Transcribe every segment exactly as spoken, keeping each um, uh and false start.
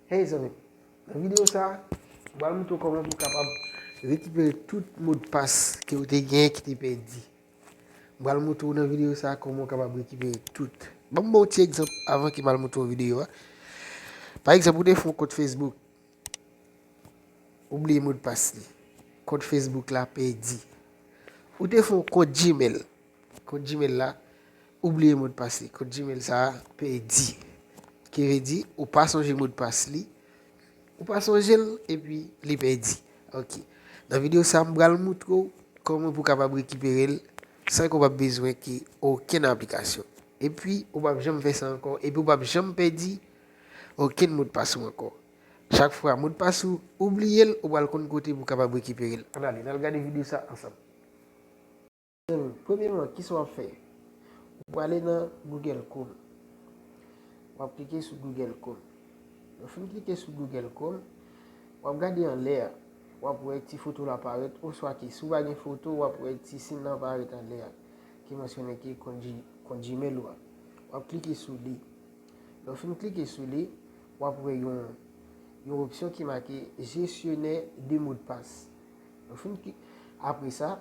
Hey zanmi, nan videyo sa, m pral montre w kòman pou w kapab rekipere tout modpas ke w te gen ki te pèdi. M pral montre w nan videyo sa kòman w kapab rekipere tout. Ban m ba w ti egzanp avan ke m al montre w videyo a. Pa egzanp, ou te fè yon kont Facebook, ou bliye modpas li. Kont Facebook la pèdi. Ou te fè yon kont Gmail. Kont Gmail la, ou bliye modpas li. Kont Gmail sa a pèdi. Ki vle di, ou pa sonje modpas li, ou pa sonje l, epi li pèdi. Ok. Nan videyo sa, m pral montre w kòman pou w kapab rekipere l san ke w p ap bezwen ki okenn aplikasyon. Epi, ou p ap janm fè sa ankò, epi ou p ap janm pèdi okenn modpas ou ankò. Chak fwa modpas ou, ou bliye l, ou pral konn kote pou w kapab rekipere l. Ann ale, n al gade videyo sa ansanm. Premyèman, kisa w ap fè? Ou prale nan Google Chrome. W ap klike sou Google Chrome. Lè w fin klike sou Google Chrome, w ap gade anlè a. W ap wè ti foto la parèt, oswa ke si w pa gen foto, w ap wè ti siy nan parèt anlè a, ki mansyone ke kont G-, kont Gmail ou a. W ap klike sou li. Lè w fin klike sou li, w ap wè yon, yon opsyon ki make jesyonè de modpas. Lè w fin kli-, apre sa,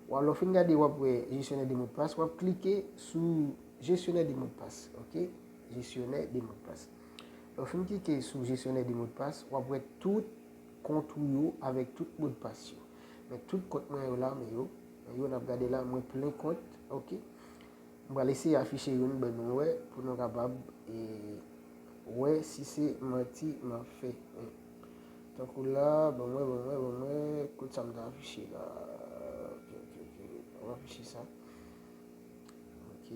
w a, lè w fin gade, w ap wè jesyonè de modpas, w ap klike sou jesyonè de modpas, ok? Jesyonè de modpas. Lè w fin klike sou jesyonè de modpas, w ap wè tout kont ou yo avèk tout modpas yo. Men tout kont mwen yo la, men yo, men yo n ap gade la, mwen plen kont, ok? M pral eseye afiche youn ban nou wè, pou nou kapab, e, wè si se manti m ap fè. Tankou la, ban mwen, ban mwen, ban mwen, kot sa m ta afiche la? Ok, ok, ok. M ap afiche sa. Ok.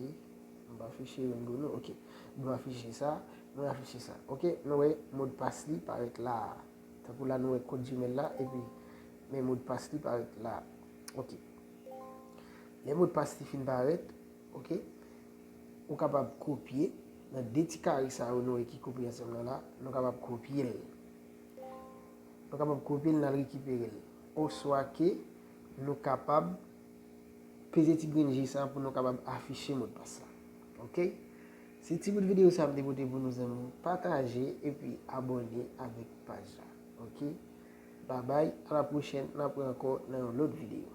M pa afiche youn ban nou. Ok. M afiche sa. Mwen afiche sa. Ok. Nou wè modpas li parèt la. Tankou la, nou wè kont Gmail la, epi men modpas li parèt la. Ok. Lè modpas li fin parèt, ok, ou kapab kopye nan de ti kare sa yo nou wè ki kopye ansanm nan la, nou kapab kopye l. Nou kapab kopye l, n al rekipere l. Oswa ke nou kapab peze ti grenn G sa pou nou kapab afiche modpas la. Ok? Se ti bout videyo sa m te pote pou nou zanmi. Pataje epi abòne avèk paj la. Ok? Babay, a la pwochèn, n ap wè ankò nan yon lòt videyo.